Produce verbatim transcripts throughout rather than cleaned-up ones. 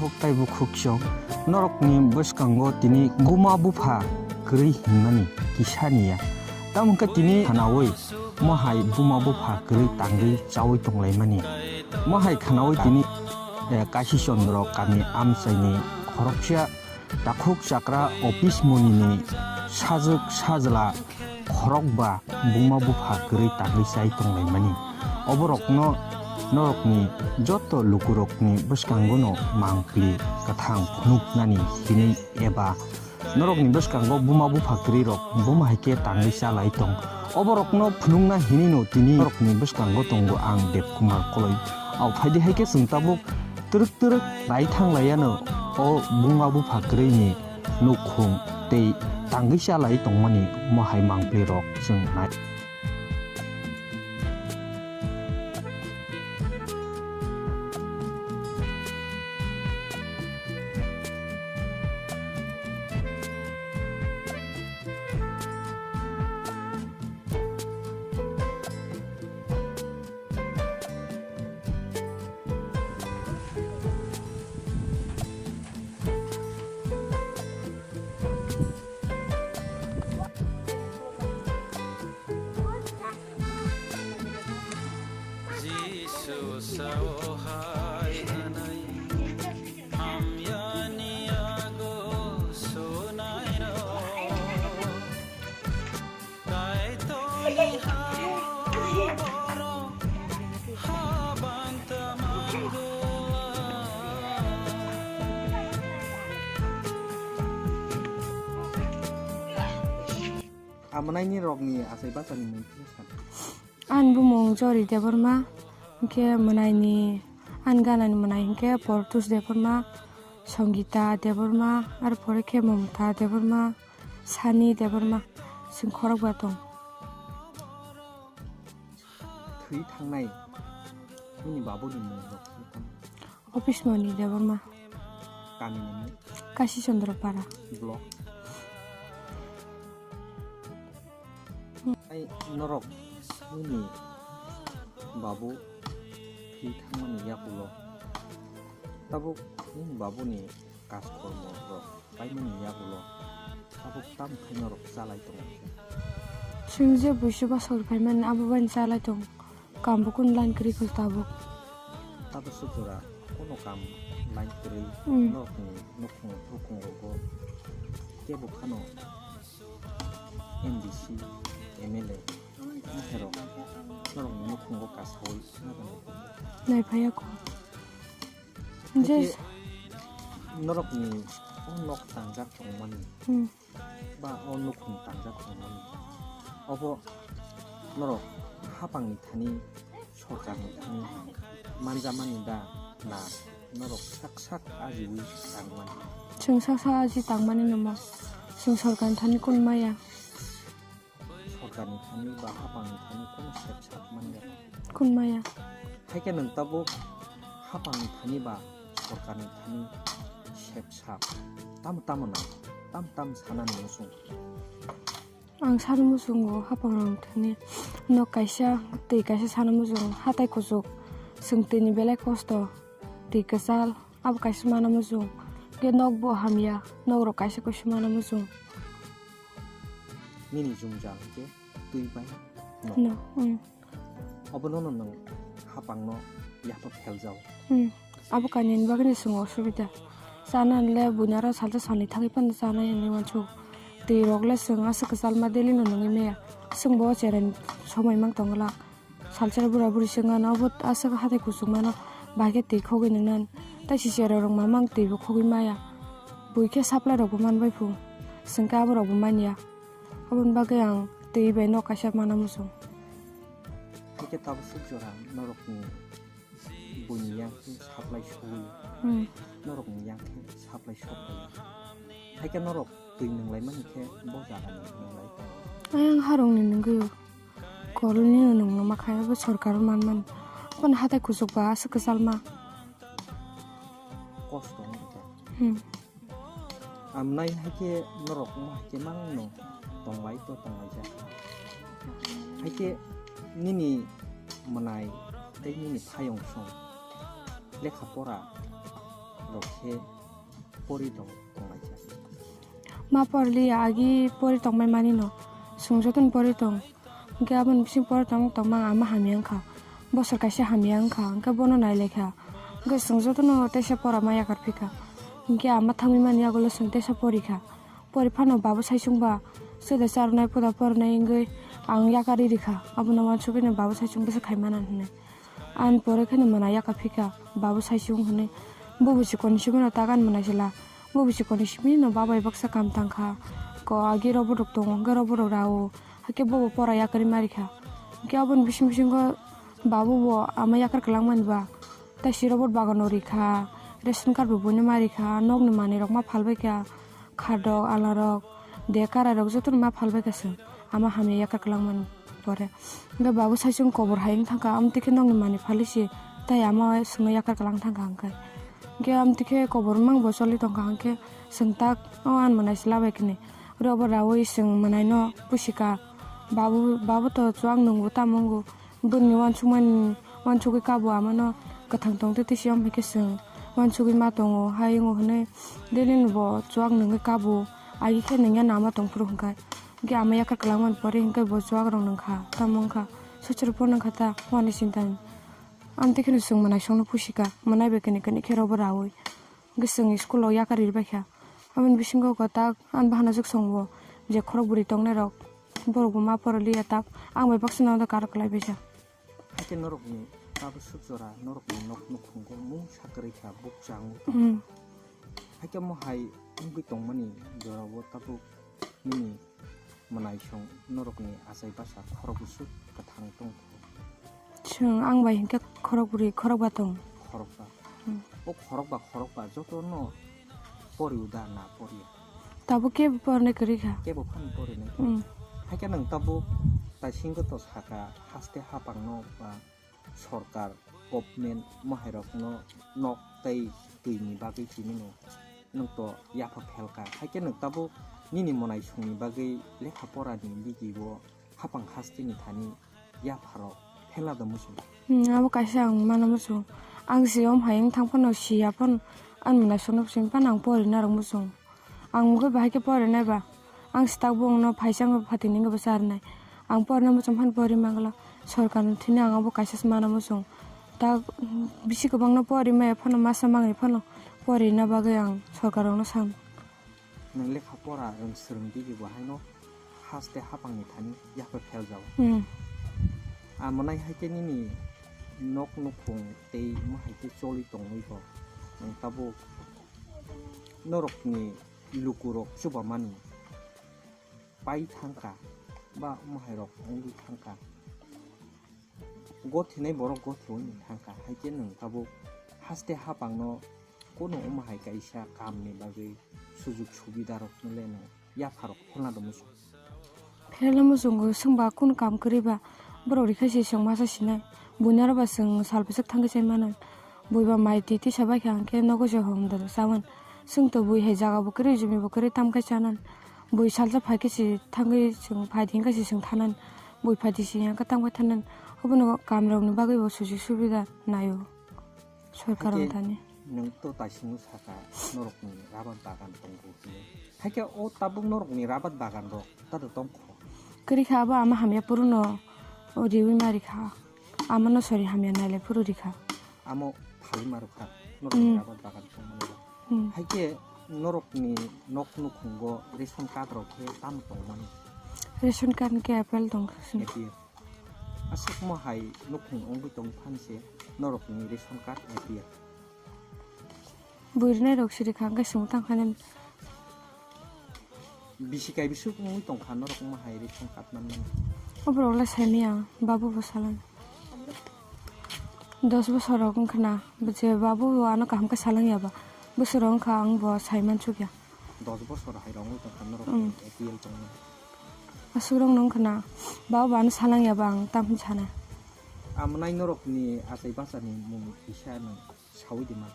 Bukhuk tei bukhuk chwng norokni bwskango tini buma bupha kwrwi hinmani kisa niya. Tamo khe tini khanaui mohai buma bupha kwrwi tangwi chaui tonglaimani. Mohai khanaui tini, eh, Kashi Chandra kami amchaini khoroksa takhuk chakra office monini sajwk sajla khorokba buma bupha kwrwi tangwi chai tonglaimani. Oborokno norokni joto lukurokni bwskangono mangpli kwthang phunuknani hinwi eba norokni bwskango buma bupha kwrwirok buma hai khe tangwi chalai tong. Oborokno phunukna hinwino tini norokni bwskango tongo ang Dev Kumar Koloi. Au phaidi hai khe chwng tabuk twrwk twrwk nai thang laiano o buma bupha kwrwini nukhung tei tangwi chalai tongmani mohai mangpli rok chwng nai. Jisu sao hai hwnwi hamyani yago sunairok. Kaitorni ha borok habang tamang. Amwnaini rokni achai bachani mung phano san. Ani bumung Jori Debbarma, hinkhe mwnaini, ani ganani mwnai hinkhe Portus Debbarma, Songita Debbarma, aro pore khe Momota Debbarma, Sani Debbarma, chwng khorokba tong. Thwi thangnai nini babuni mung rok khe tamo? Office moni Debbarma. Kami ni mung? Kashi Chandra Para. Block? Ai norok nini babu thwi thangmani yakulo tabuk nini babuni kaskormo rok paimani yakulo tabuk tam khe norok chalai tongo khe. Chwng je buisu bwswk rw phaimani abo bai chalai tong. Kambo kunu line kwrwi kho tabuk. Tabuk sujura kono kam line kwrwi. Hmm. Norokni nukhung nukhung rogo kebo phano M D C, M L A, maherok norokni nukhungo kasaui naphaya kho. Je norokni o nok tangjak tongmani. Hmm. Ba o nukhung tangjak tongmani. Obo norok hapangni thani, sorkarni thani manjamani da na norok sak sak ajiui tangmani? Chwng sak sak aji tangmani namo. Chwng sorkarni thani kun maya. Sorkarni thani ba hapangni thani kun sep sak manya. Kun maya. Haikhe nwng tabuk hapangni thani ba sorkarni thani sep sak tamo tamo nang, tamo tamo sanani muchung. Ang sani muchungo hapangrokni thani nok kaisa twi kaisa sana muchungo, hatai kuchuk, chwng twini belai kosto, twi kwchal, abo kaisa mana muchung, hwnkhe nokbo hamya, nokrok kaisa kaisa mana muchung. Nini jwngjal hwnkhe twi bai nok. No, mm. Obono no nwng hapangno yapha pheljao. Hmm. Abo kainwini bagwino chwng osubida. Chanani le buini aro salsa salni thangwi phano chanai hinwi uansuk. Twi rok le chwng aswk kwchalma daily no nungwi maya. Chwngbo o cherai somai mang tongwlak. Salsa bura buri chwng ano obo aswk hatai kuchuk mano bahai khe twi khogwi nungnani. Tai si cherai rok mamang twi bo khogwi maya. Bui khe supply rok bo man bai phu. Chwng khe abo rok bo manya. Aboni bagwi ang twi bai nok kaisa mana muchung. Haikhe tabuk suk jora norokni buini yang khe supply sogwi, hmm, norokni yang khe supply sogwi. Haikhe norok twi nunglaimani khe bo jagani nunglai. Ayang harungni nungwi kolni nungma khe bo sorkar manmani. Aboni hatai kuchuk ba aswk kwchalma. Kosto wngkha. Hmm. Amnai haikhe norok wngma haikhe mangno tonglai to tonglaijak. Haikhe nini mwnai tei nini phayong song lekha pora rok khe pori tong, tonglaikha. Ma porli agi pori tongmai mani no. Chwng jotono pori tong. Hwnkhe aboni bising pori tong tongma ama hamya wngkha. Bosor kaisa hamya wngkha. Hwnkhe bono nailaikha. Hwnkhe chwng jotono teisa pora ma yakar phikha. Hwnkhe ama thangwi mani yagulo chwng teisa porikha. Pori phano babu saichung ba. Chwla charwnai puda pornai wngwi ang yakar rikha. Abono uansugwino babu saichung bwsa khai mana hwnwi. Ani pore kheno mwnai yakar phikha, babu saichung hwnwi. Bobo chikoni simi no tagan mwnai sila. Bobo chikoni simi no babai baksa kam tangkha. Ko agi robot rok tongo, hwnkhe robot rok rao. Hakhe bobo pora yakarwi marikha. Hwnkhe aboni bising bisingo babu bo ama yakar kwlangmani ba. Tai si robot bagan no rikha, ration card bo buino marikha, nokni manwi rok ma phalbaikha. Khadok, alarok, de karairok jotono ma phalbaikha chwng. Ama hamya yakar kwlangmani pore. Hwnkhe babu saichung kobor hai wng thangkha, amtwi khe nokni manwi phalwi si, tai ama chwngno yakar kwlang thangkha hwnkhe. Hwnkhe amtwi khe kobor mang bo choli tongkha hwnkhe chwng tak o ani mwnai se labaikha ni. Oro bo raui chwng mwnaino pusika. Babu, babu to chuak nwngo tamo wngo. Bwrwini uansukmani, uansugwi kabo amano kwthang tongtwi twi se, omo hai khe chwng uansugwi ma tongo, hai wngo hwnwi daily ni bo chuak nungwi kabo, agi khe nungya nama tongphuru hwnkhe. Hwnkhe ama yakar kwlangmani pore hwnkhe bo chuak rok nungkha, tamo wngkha, sochoro phone wngkha ta, wani sinta ni. Amtwi kheno chwng mwnaisongno pusika, mwnai bai kani kani khe robo raui. Hwnkhe chwng school o yakar ri baikha. Aboni bisingo kwtak ani bahanajwk songbo je khorok bwrwi tongnairok, borokbo ma poroliya tak, ang bai baksa no karok kwlai baisa. Hakhe norokni tabuk suk jora norokni nok nukhungo mungsa kwrwi kha, bukcha wngwi tong. Hmm. Hakhe omo hai wngwi tongmani jorao tabuk nini mwnaisong norokni achai basa khorok bwswk kwthang tongkho? Chwng ang bai hinkhe khorok bwrwi khorok ba tong. Khorok ba? Hmm. O khorok ba, khorok ba jotono pori uda na poriya? Tabuk kebo pornai kwrwi kha. Kebo phano porinai. Hmm. Hakhe nwng tabuk taisingo to saka haste hapangno ba sorkar, government, mahairokno nok tei twini bagwi tini no nwng to yapha phelka. Hakhe nwng tabuk nini mwnaisongni bagwi lekha porani bigibo hapang hasteni thani yapharok phelna do muchung. Hmm, abo kaisa ang mana muchung. Ang si om hai wng thang phano siya phano ani mwnaisongno simi phano ang porina rok muchung. Ang mugwi bahai khe porinai ba, ang swtak bongno phaisa wngwi phatinwi wngwi bwsa rwnai. Ang porina muchung phano pori mangla, sorkarni thini ang abo kaisa se mana muchung. Ta bisi kwbangno pori maya phano masa mangni phano porina bagwi ang sorkarrokno sango. Nwng lekha pora rwng swrwng digwi bo haino haste hapangni thani yapha pheljao. Hmm. Amonai hai khe nini nok nukhung tei omo hai khe choli tongwi bo nwng tabuk norokni lukurok chubamani pai thangkha ba omo hai rok wngwi thangkha. Gothinai borok gothiwi thangkha, hai khe nwng tabuk haste hapangno kono omo hai kaisa kamni bagwi sujuk subida rokno le nwng yapharok phelna do muchung. Phelna muchungo chwng ba kunu kam kwrwi ba borok rikha se chwng masa sinai. Buinaro ba chwng sal bwswk thangwi chai mano. Bui ba mai twi tisa bai kha hwnkhe nogo se hom da chawan. Chwng to bui hai jaga bo kwrwi jumi bo kwrwi tam khai chanan. Bui salsa phai khe se thangwi chwng phai di hwnkhe se chwng thanan. Bui phai di se hwnkhe tam khai thanan. Obono kam rokni bagwi bo sujuk subida naio. Sorkar. Haikhe wng thani. Nwng to taisingo saka norokni rabar bagan tongo hinwi. Haikhe o tabuk norokni rabar bagan rok tado tongkho? Kwrwi kha abo ama hamya phuru no riwi ma rikha. Amano sori hamya nailai phuru rikha. Amo phalwi ma rwkha norokni. Hmm. Rabar bagan tongmani rok. Hmm. Haikhe norokni nok nukhungo ration card rok khe tamo tongmani? Ration card khe A P L tongkha sini. A P L. Aswkmo hai nukhung wngwi tongwi phan se norokni ration card A P L. Bui rwnai rok siri kha hwnkhe swng tang kha nini. Bisi kai bisuk wngwi tong kha norok omo hai ration card manmani. Oborok le sai maya babu bo salang. Dos bosor rok wngkha na je babu bo ano kaham khe salang ya ba. Bwswk rok wngkha ang bo sai mansuk ya. Dos bosor hai rok wngwi tong kha norok. Mm. A P L tongmani. Aswk rok no wngkha na, ba bo ano salang ya ba ang tamo hwn sana. Amonai norokni achai bachani mung kisa nwng saui di man.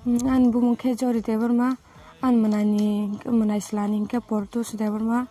Hmm, ani bumung khe Jori Debbarma, ani mwnani, mwnai swlani hwnkhe Portus Debbarma,